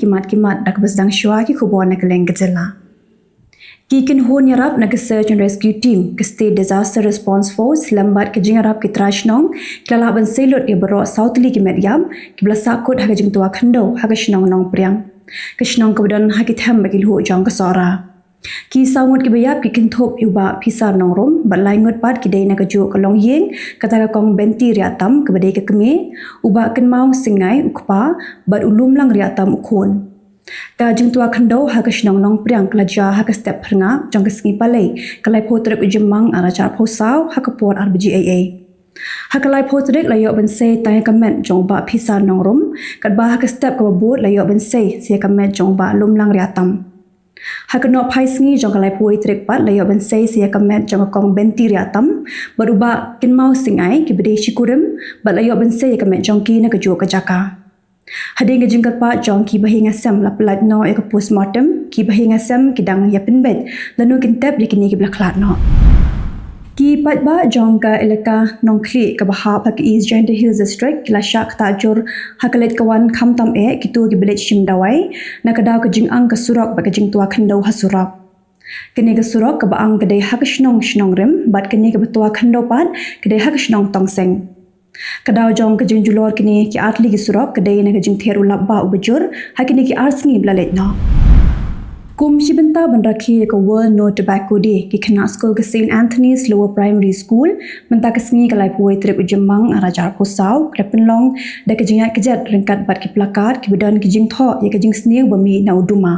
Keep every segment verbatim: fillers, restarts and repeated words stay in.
Mat ki mat da kaba sdang shuwa ki khubor na kylleng ka jylla. Ki kynhun ïarap na ka Search and Rescue Team, ka State Disaster Response Force, lem bad ka jingïarap ki trai shnong, ki la lah ban sei lut ïa baroh saw tylli ki met ïap, kiba la sahkut ha ka jingtwa khyndew, ha ka shnong Nongpriang. Ka shnong kaba don ha ki them bad ki lhuh jong ka Sohra. Ki saw ngut kiba ïap ki kynthup ïa u Bah Phisar Nongrum, bad lai ngut pat ki dei na kajuh ka longïing, kata ka Kong Benti Riatam, kaba dei ka kmie, u Bah Kynmaw Singngai, u kpa, bad u Lumlang Riatam, u khun. Ka jingtwa khyndew ha ka shnong Nongpriang ka la jia ha ka step phyrngap jong ka sngi Palei, ka laiphew tarik u Jymmang ar hajar arphew saw, ha ka por ar baje eiei. Ha ka laiphew tarik la ïoh ban sei tang ïa ka met jong u Bah Phisar Nongrum, katba ha ka step kaba bud la ïoh ban sei sa ïa ka met jong u Bah Lumlang Riatam. Ha ka nohphai sngi jong ka laiphew tarik pat la ïoh ban sei sa ïa ka met jong ka Kong Benti Riatam, bad u Bah Kynmaw Singngai, kiba dei shi kurim, bad la ïoh ban sei ïa ka met jong ki na kajuh ka jaka. Hadien ka jingkyrpad jong ki bahaïing hasem la pyllait noh ïa ka postmortem, ki bahaïing hasem ki dang ïa pynbeit lano kin tep ïa kine kiba la khlad noh. Ki paidbah jong ka elaka Nongkhlieh kaba hap ha ka East Jaintia Hills District ki la shah ktah jur ha ka leit ka wan khamtam eh kito kiba leit shim dawai, na ka daw ka jingang ka surok bad ka jingtwa khyndew ha surok. Kane ka surok kaba ang ka dei ha ka shnong Shnongrim, bad kane kaba twa khyndew pat ka dei ha ka shnong Tongseng. Ka daw jong ka jingjulor kine ki artylli ki surok ka dei na ka jingther u lap bah uba jur ha kine ki ar sngi ba la leit noh. Kum shi bynta ban rakhe ïa ka World No Tobacco Day, ki khynnah skul ka Saint Anthony's Lower Primary School, mynta ka sngi ka laiphew tarik u Jymmang ar hajar arphew saw, ka la pynlong da ka jingïaid kjat ryngkat bad ki placard kiba don ki jingthoh ïa ka jingsniew ba mih na u duma.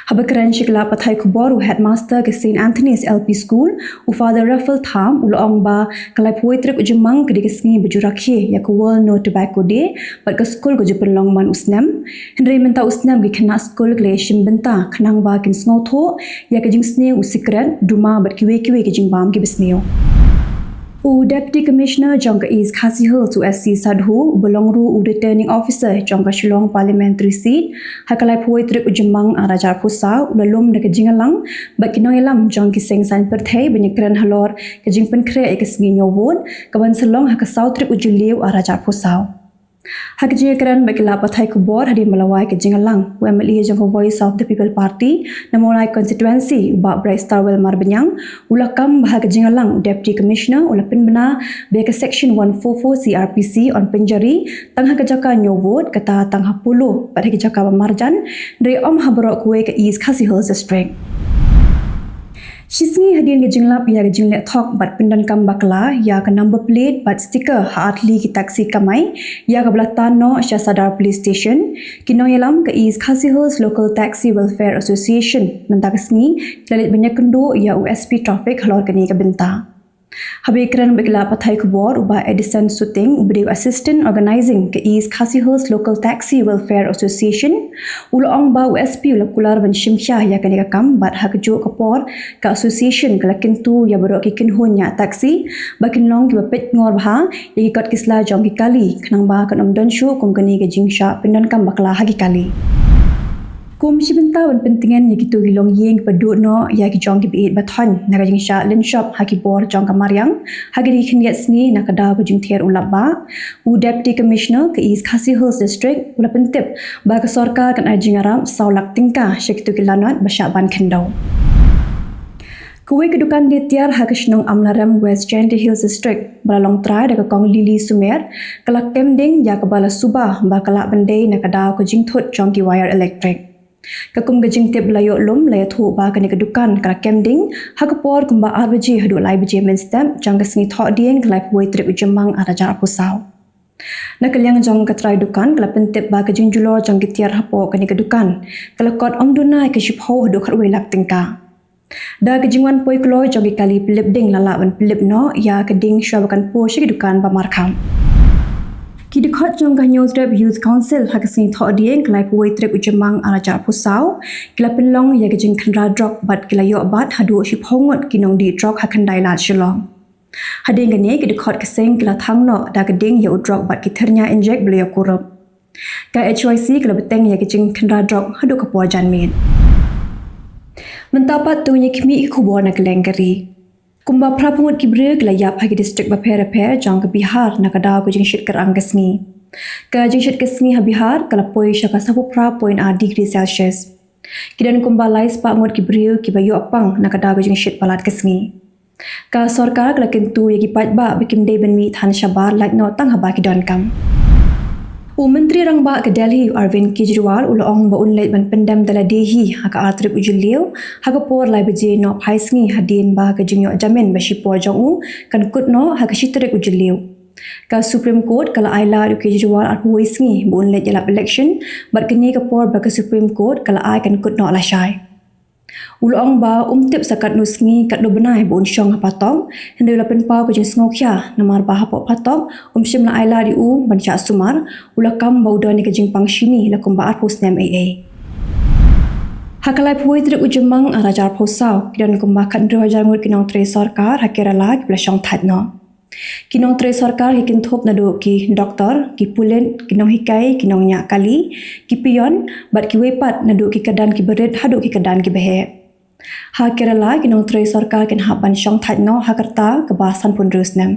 Haba kren sha ki lad pathai khubor u headmaster ka Saint Anthony's L P School, u Father Raphael Tham, u la ong ba ka laiphew tarik u Jymmang ka dei ka sngi ba ju rakhe ïa ka World No Tobacco Day, bad ka skul ka ju pynlong man u snem. Hynrei mynta u snem ki khynnah skul ki la ïashim bynta khnang ba kin sngewthuh ïa ka jingsniew u sikret, duma bad kiwei kiwei ki jingbam kiba sniew. U Deputy Commissioner jong ka East Khasi Hills, u S C Sadhu, uba long ruh u Returning Officer jong ka Shillong Parliamentary Seat, ha ka laiphew tarik u Jymmang ar hajar arphew saw, u la lum da ka jingïalang bad ki nongïalam jong ki seng saiñ pyrthei ban ïakren halor ka jingpynkhreh ïa ka sngi ñiew vote, kaban sa long ha ka saw tarik u Jylliew ar hajar arphew saw. Ha ka jingïakren bad ki lad pathai khubor hadien ba la wai ka jingïalang, u M L A jong ka Voice of the People Party na Mawlai Constituency, u Bah Brightstarwell Marbaniang, u la kam ba ha ka jingïalang u Deputy Commissioner u la pynbna ba ïa ka Section one four four C R P C yn pynjari tang ha ka jaka ñiew vote, kata tang ha Polo bad ha ki jaka ba marjan, hynrei ym ha baroh kawei ka East Khasi Hills District. Shisngi hadien ka jinglap ïa ka jingleh thok bad pyndonkam bakla ïa ka number plate bad sticker ha artylli ki taxi kamai, ïa kaba la tan noh sha Sadar Police Station, ki nongïalam ka East Khasi Hills Local Taxi Welfare Association mynta ka sngi ki la leit ban ïakynduh ïa u S P Traffic halor kane ka bynta. Haba ïakren bad ki lad pathai khubor, u Bah Edison Suting, uba dei u Assistant Organizing ka East Khasi Hills Local Taxi Welfare Association, u la ong ba u S P u la kular ban shim khia ïa kane ka kam, bad ha kajuh ka por ka association ka la kyntu ïa baroh ki kynhun ñiah taxi ba kin long kiba peit ngor bha ïa ki kot ki sla jong ki kali, khnang ba kan ym don shuh kum kane ka jingshah pyndonkam bakla ha ki kali. Kum shi bynta ban pyntngen ïa kito ki longïing kiba duh noh ïa ki jong kiba ïeit ba thoiñ na ka jingshah lynshop ha ki bor jong ka mariang ha kine ki khyndiat sngi na ka daw ka jingther u lap bah, u Deputy Commissioner ka East Khasi Hills District u la pyntip ba ka sorkar kan ai jingïarap saw lak tyngka sha kito ki lanot ba shah ban khyndew. Kawei ka dukan die tiar ha ka shnong Amlarem, West Jaintia Hills District, ba la long trai da ka Kong Lily Sumer, ka la kem ding ïa kaba la suba ba ka lah ban dei na ka daw ka jingthut jong ki wire elektrik. Ka kum ka jingtip ba la ïoh lum la ïathuh ba kane ka dukan ka la kem ding ha ka por kumba ar baje haduh lai baje mynstep jong ka sngi Thohdieng ka laiphew tarik u Jymmang ar hajar arphew saw. Na ka liang jong ka trai dukan ka la pyntip ba ka jingjulor jong ki tiar hapoh kane ka dukan ka la kot ym duna ïa ka shiphew haduh khatwei lak tyngka. Da ka jingwan poi kloi jong ki kali pynlip ding la lah ban pynlip noh ïa ka ding shuwa ba kan poi sha ki dukan ba markhap. Ki dkhot jong ka Hynñiewtrep Youth Council ha ka sngi Thohdieng ka laiphew tarik u Jymmang ar hajar arphew saw ki la pynlong ïa ka jingkhynra drok bad ki la ïoh bat haduh shiphew ngut ki nongdih drok ha Khyndailad Shillong. Hadien kane ki dkhot ka seng ki la thang noh da ka ding ïa u drok bad ki thyrñia injek ba la ïoh kurup. Ka H Y C ka la bteng ïa ka jingkhynra drok haduh ka por janmiet. Mynta pat to ngin ïa khmih ki khubor na kylleng ka ri. Kumba phra phew ngut ki briew ki la ïap ha ki district bapher bapher jong ka Bihar na ka daw ka jingshit kyrang ka sngi. Ka jingshit ka sngi ha Bihar ka la poi sha ka saphew phra point ar degree Celsius. Ki don kumba lai spah ngut ki briew kiba ïoh pang na ka daw ka jingshit palat ka sngi. Ka sorkar ka la kyntu ïa ki paidbah ba kim dei ban mih than shabar lait noh tang haba ki donkam. U Myntri Rangbah ka Delhi, Arvind Kejriwal, u la ong ba un leit ban pyndem da lade hi ha ka ar tarik u Jylliew ha ka por lai baje nohphai sngi, hadien ba ka jingïoh jamin ba shipor jong u kan kut noh ha ka shi tarik u Jylliew. Ka Supreme Court ka la ai lad ïa u Kejriwal arphew wei sngi ba un leit ïalap election, bad kane ka por ba ka Supreme Court ka la ai kan kut noh lashai. U la ong ba um tip sa katno sngi katno bnai ba un shong ha phatok, hynrei u la pynpaw ka jingsngewkhia namar ba hapoh phatok um shym la ai lad ïa u ban shah sumar, u la kam ba u don ïa ka jingpang shini la kumba arphew snem eiei. Ha ka laiphew wei tarik u Jymmang ar hajar arphew saw, ki don kumba khathynriew hajar ngut ki nongtrei sorkar ha Kerala kiba la shong thait noh. Ki nongtrei sorkar ki kynthup naduh ki doktor, ki pulit, ki nonghikai, ki nongñiah kali, ki peon, bad kiwei pat naduh ki kyrdan kiba rit haduh ki kyrdan kiba heh. Ha Kerala, ki nongtrei sorkar kin hap ban shong thait noh ha ka rta kaba sanphew hynriew snem.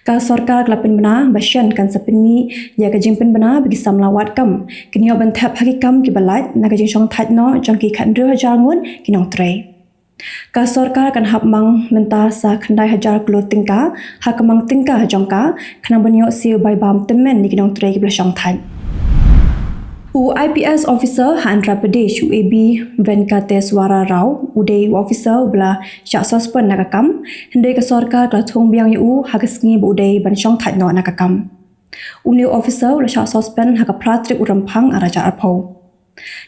Ka sorkar ka la pynbna ba shen kan sa pynmih ïa ka jingpynbna ba ki samla wad kam kin ïoh ban thep ha ki kam kiba lait na ka jingshong thait noh jong ki khathynriew hajar ngut ki nongtrei. Ka sorkar kan hap mang mynta sa khyndai hajar klur tyngka ha ka mang tyngka jong ka, khnang ban ïoh siew bai bam tymmen ïa ki nongtrei kiba la shong thait. U I P S officer ha Andhra Pradesh, u A B Venkateswara Rao, u dei u officer uba la shah suspend na ka kam, hynrei ka sorkar ka la thung biang ïa u ha ka sngi ba u dei ban shong thait noh na ka kam. Une u officer u la shah suspend ha ka phra tarik u Rymphang ar hajar arphew.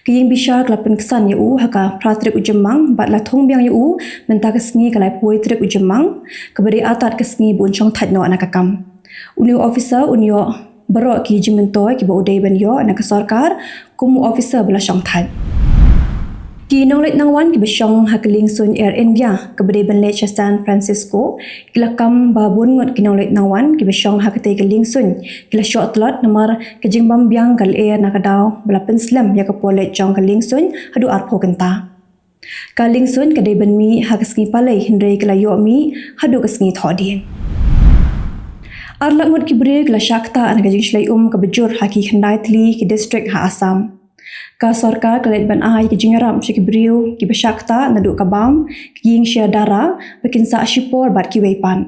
Ka ïing bishar ka la pynksan ïa u ha ka phra tarik u Jymmang bad la thung biang ïa u mynta ka sngi ka laiphew wei tarik u Jymmang, kaba dei artat ka sngi ba un shong thait noh na ka kam. Une u officer un ïoh baroh ki jingmyntoi kiba u dei ban ïoh na ka sorkar kum u officer ba la shong thait. Ki nongleit nongwan kiba shong ha ka liengsuiñ Air India kaba dei ban leit sha San Francisco, ki la kam ba bun ngut ki nongleit nongwan kiba shong ha katei ka liengsuiñ ki la shoh tlot namar ka jingbam biang ka lyer na ka daw ba la pynslem ïa ka por leit jong ka liengsuiñ haduh arphew kynta. Ka liengsuiñ ka dei ban mih ha ka sngi Palei, hynrei ka la ïoh mih haduh ka sngi Thohdieng. Ar lak ngut ki briew ki la shah ktah na ka jingshlei um kaba jur ha ki khyndai tylli ki district ha Assam. Ka sorkar ka leit ban ai ka jingïarap sha ki briew kiba shah ktah naduh ka bam, ka ïing share dara, ba kin sah shipor bad kiwei pat.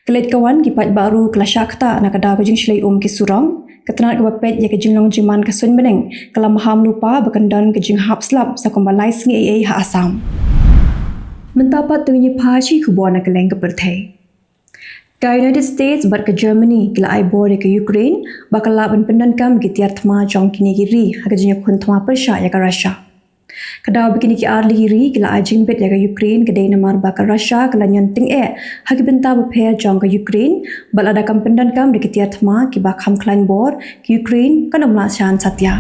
Ka leit ka wan, ki paidbah ruh ki la shah ktah na ka daw ka jingshlei um ki surok. Ka tnat kaba peit ïa ka jinglong jingman ka suiñ bneng ka la maham lypa ba kan don ka jinghap slap sa kumba lai sngi eiei ha Assam. Mynta pat to ngin ïa phai sha ki khubor na kylleng ka pyrthei. Ka United States bad ka Germany ki la ai bor ïa ka Ukraine ba ka lah ban pyndonkam ïa ki tiar thma jong kine ki ri ha ka jingïakhun thma pyrshah ïa ka Russia. Ka daw ba kine ki ar tylli ki ri ki la ai jingbit ïa ka Ukraine ka dei namar ba ka Russia ka la ñion tyngeh ha ki bynta bapher jong ka Ukraine, bad lada kam pyndonkam da ki tiar thma kiba kham khlaiñ bor, ka Ukraine kan ym lah shan satia.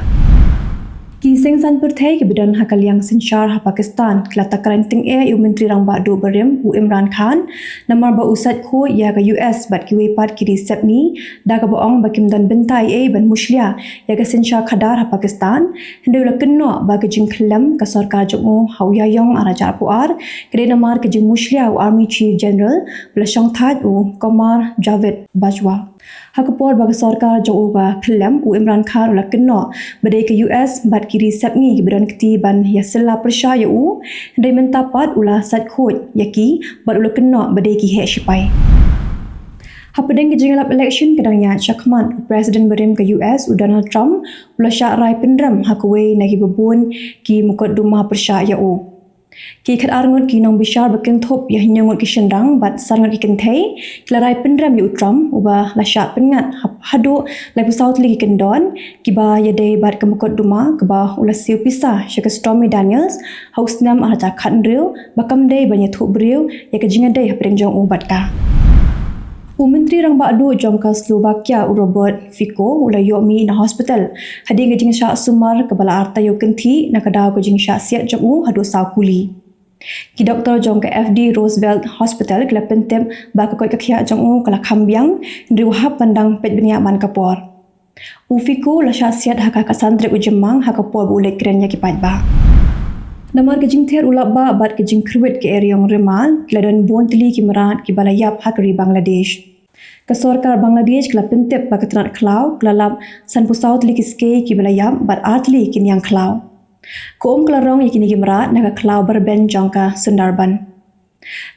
Ki seng saiñ pyrthei kiba don ha ka liang synshar ha Pakistan ki la takran tyngeh ïa u Myntri Rangbah Duh barim u Imran Khan namar ba u sait khuid ïa ka U S bad kiwei pat ki ri sepngi, da kaba ong ba kim don bynta eiei ban mushlia ïa ka synshar khadar ha Pakistan, hynrei u la kynnoh ba ka jingkhyllem ka sorkar jong u ha u Ïaïong ar hajar arphew ar ka dei namar ka jingmushlia u Army Chief General ba la shong thait u Qamar Javed Bajwa. Ha ka por ba ka sorkar jong u ka khyllem, u Imran Khan u la kynnoh ba dei ka U S bad ki ri sepngi kiba don kti ban ïasylla pyrshah ïa u, hynrei mynta pat u la sait khuid ïa ki bad u la kynnoh ba dei ki heh shipai. Hapdeng ka jingïalap election ka dang ïaid shakhmat, u President barim ka U S u Donald Trump u la shah rai pynrem ha kawei na kiba bun ki mukotduma pyrshah ïa u. Ki khatar ngut ki nongbishar ba kynthup ïa hynñiew ngut ki shynrang bad san ngut ki kynthei ki la rai pynrem ïa u Trump, uba la shah pynngat hap-, haduh laiphew saw tylli ki kyndon kiba ïadei bad ka mukotduma kaba u la siew pisa sha ka Stormy Daniels ha u snem ar hajar khathynriew ba kam dei ban ïathuh briew ïa ka jingïadei hapdeng jong u bad ka. U Myntri Rangbah Duh jong ka Slovakia, u Robert Fico, u la ïoh mih na hospital hadien ka jingshah sumar kaba la ar taïew kynthih na ka daw ka jingshah siat jong u haduh saw kuli. Ki doktor jong ka F D Roosevelt Hospital ki la pyntip ba ka koit ka khiah jong u ka la kham biang, hynrei u hap ban dang peit bniah man ka por. U Fico u la shah siat ha ka khatsan tarik u Jymmang ha ka por ba u leit kren ïa ki paidbah. Namar ka jingther u lapbah bad ka jingkyrwit ka eriong rimal, ki la don bun tylli ki mrad kiba la ïap ha ka ri Bangladesh. Ka sorkar Bangladesh ka la pyntip ba ka tnat khlaw ka la lap sanphew saw tylli ki skei kiba la ïap bad ar tylli ki niang khlaw. Ka um ka la rong ïa kine ki mrad na ka khlaw byrben jong ka Sundarban.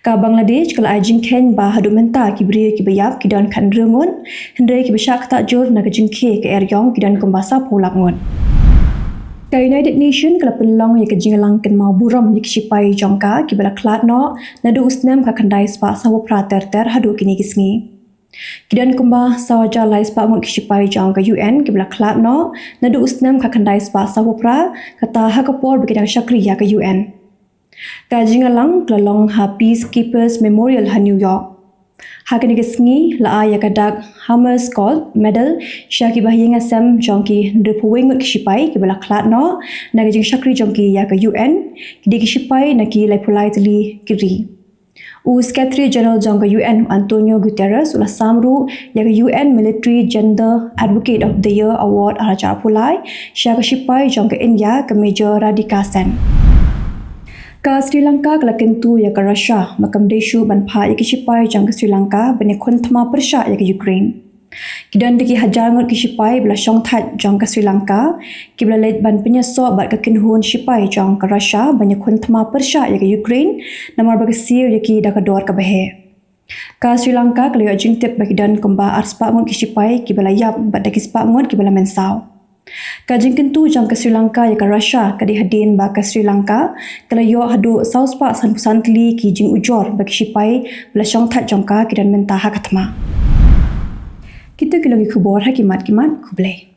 Ka Bangladesh ka la ai jingkheiñ ba haduh mynta ki briew kiba ïap ki don khathynriew ngut, hynrei kiba shah ktah jur na ka jingkhie ka eriong ki don kumba sawphew lak ngut. Ka United Nation ka la pynlong ïa ka jingïalang kynmaw burom ïa ki shipai jong ka kiba la khlad noh naduh u snem khatkhyndai spah sawphew phra ter ter haduh kine ki sngi. Ki don kumba saw hajar lai spah ngut ki shipai jong ka U N kiba la khlad noh naduh u snem khatkhyndai spah sawphew phra, kata ha ka por ba ki dang shakri ïa ka U N. Ka jingïalang ka la long ha Peacekeepers Memorial ha New York. Ha kane ka sngi la ai ïa ka dak Hammarskjöld Medal sha kiba ha ïing ha sem jong ki hynriewphew wei ngut ki shipai kiba la khlad noh na ka jingshakri jong ki ïa ka U N, ki dei ki shipai na ki laiphew lai tylli ki ri. U Secretary General jong ka U N, Antonio Guterres, u la sam ruh ïa ka U N Military Gender Advocate of the Year Award ar hajar arphew lai sha ka shipai jong ka India, ka Major Radhika Sen. Ka Sri Lanka ka la kyntu ïa ka Russia ba kam dei shuh ban phah ïa ki shipai jong ka Sri Lanka ban ïakhun thma pyrshah ïa ka Ukraine. Ki don da ki hajar ngut ki shipai ba la shongthait jong ka Sri Lanka kiba la leit ban pynïasoh bad ka kynhun shipai jong ka Russia ban ïakhun thma pyrshah ïa ka Ukraine, namar ba ka siew ïa ki da ka dor kaba heh. Ka Sri Lanka ka la ïoh jingtip ba ki don kumba ar spah ngut ki shipai kiba la ïap bad da ki spah ngut kiba la mynsaw. Ka jingkyntu jong ka Sri Lanka ïa ka Russia ka dei hadien ba ka Sri Lanka ka la ïoh haduh saw spah sanphew san tylli ki jingujor ba ki shipai ba la shongthait jong ka ki don mynta ha ka thma. Kito ki long ki khubor ha ki mat ki mat. Khublei.